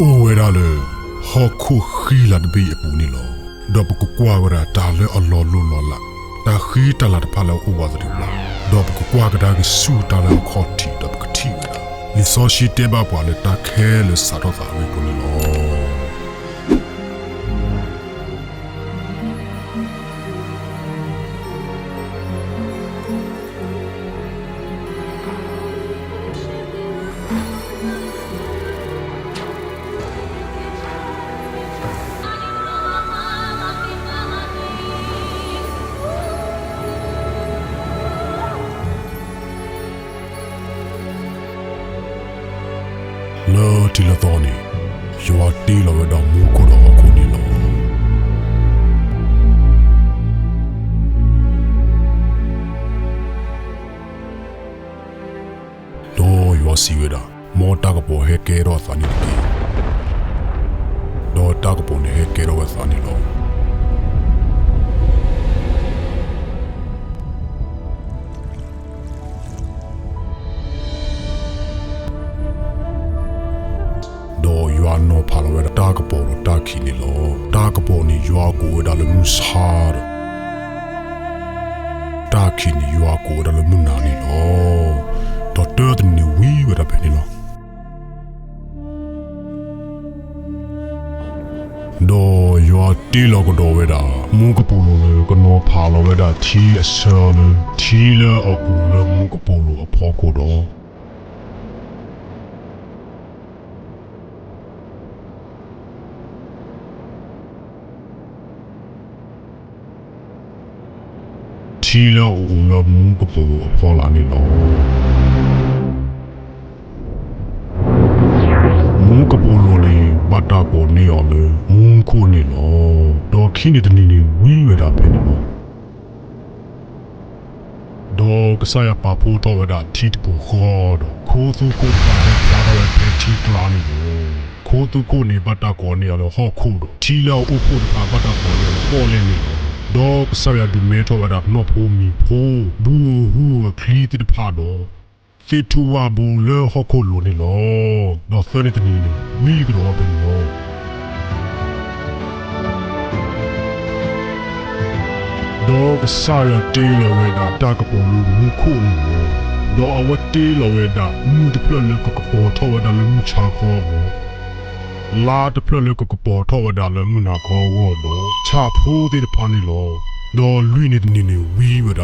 အိၣ်ဝဲဒၣ်လၢ ဟီၣ်ခိၣ်ဃံလၤတဘ့ၣ်အပူၤန့ၣ်လီၤ. ဒီးပကကွၢ်ဝဲဒၣ်တၢ်လၢအလီၤလိၢ်လီၤလး, တၢ်ဃံတၢ်လၤတဖၣ်လၢအအိၣ်ဝးသတးပူၤလီၤ. ဒီးပကကွၢ်ကဒါက့ၤဆူတၢ်လၢအခီၣ်ထံး ဒီးပကထံၣ်ဝဲဒၣ် လံာ်စီဆှံတဲဘၣ်ပှၤလၢတၢ်ခဲလၢာ်စးထီၣ်သးအဂ့ၢ်အကျိၤန့ၣ်လီၤ. လၢထံးလၢသီန့ၣ် ယွၤတ့လီၤဝဲဒၣ်မူခိၣ်ဒီးဟီၣ်ခိၣ်န့ၣ်လီၤ. ဒီးယွၤစံးဝဲဒၣ်, မ်တၢ်ကပီၤဟဲကဲထီၣ်အသးန့ၣ်တက့ၢ်. ဒီးတၢ်ကပီၤန့ၣ်ဟဲကဲထီၣ်ဝဲအသးန့ၣ်လီၤ. ဒီးယွၤနီၤဖးလီၤဝဲဒၣ်တၢ်ကပီၤဒီးတၢ်ခံးန့ၣ်လီၤ. တၢ်ကပီၤန့ၣ် ယွၤကိးဝဲဒၣ်လၢမုၢ်ဆါဒီး တၢ်ခံးန့ၣ် ယွၤကိးဝဲဒၣ်လၢမုၢ်နၤန့ၣ်လီၤ. ဒီးတၢတနံၤန့ၣ်ဝံဝဲဒၣ်ဖဲန့ၣ်လီၤ. ဒီးယွၤတ့လီၤကဒီးဝဲဒၣ် မူကပိာ်လိၤလၢကနီၤဖးလီၤဝဲဒၣ်ထံအဆၢလၢ ထံလၢအအိၣ်လၢမူကပိာ်လိၤအဖီခိၣ်ဒီး ထံလၢအအိၣ်လၢမူကပိာ်လိၤအဖီလာ်န့ၣ်လီၤ. မူကပိာ်လိၤန့ၣ် ဘၣ်တၢ်ကိးန့ၢ်အီၤလၢမူခိၣ်န့ၣ်လီၤ. ဒီးခံနံၤတနံၤန့ၣ်ဝံဝဲဒၣ်ဖဲန့ၣ်လီၤ. ဒီးကစၢ်ယွၤပာ်ဖှိၣ်ထီၣ်ဝဲဒၣ်ထံတပူၤဃီဒီး ခိသူခိၣ်တဖၣ်ဟဲဖျါထီၣ်ဝဲဖဲထံကျါန့ၣ်လီၤ. ခိသူခိၣ်န့ၣ် ဘၣ်တၢ်ကိးန့ၢ်အီၤလၢဟီၣ်ခိၣ်ဒီး ထံလၢအအိၣ်ဖှိၣ်တဖၣ်ဘၣ်တၢ်ကိးန့ၢ်အီၤလၢပီၣ်လဲၣ်န့ၣ်လီၤ. ဒီးကစၢ်ယွၤဒုးမဲထီၣ်ဝဲဒၣ်နီၣ်ဖိမံၤဖိ ဘူဧိၤဟုဧိၤအချံသ့ၣ်တဖၣ်ဒီး သ့ၣ်ထူၣ်ဝၣ်ဘိလၢဟီၣ်ခိၣ်လိၤန့ၣ်လီၤ. ဒီးသၢနံၤတနံၤန့ၣ် ဝံကဒီးဖဲန့ၣ်လီၤ. ဒီးကစၢ်ယွၤတ့လီၤဝဲဒၣ်တၢ်ကပီၤလၢမူခိၣ်န့ၣ်လီၤ. ဒီးအဝဲတ့လီၤဝဲဒၣ်မုၢ်တဖျၢၣ်လၢကကပီၤထီၣ်ဝဲဒၣ်လၢမုၢ်ဆါခီအဂီၢ်, လါတဖျၢၣ်လၢကကပီၤထီၣ်ဝဲဒၣ်လၢမုၢ်နၤခီအဂီၢ်ဒီး ဆၣ်ဖိသ့ၣ်တဖၣ်န့ၣ်လီၤ. ဒီးလွံၢ်နံၤတနံၤန့ၣ်ဝံဝဲဒၣ်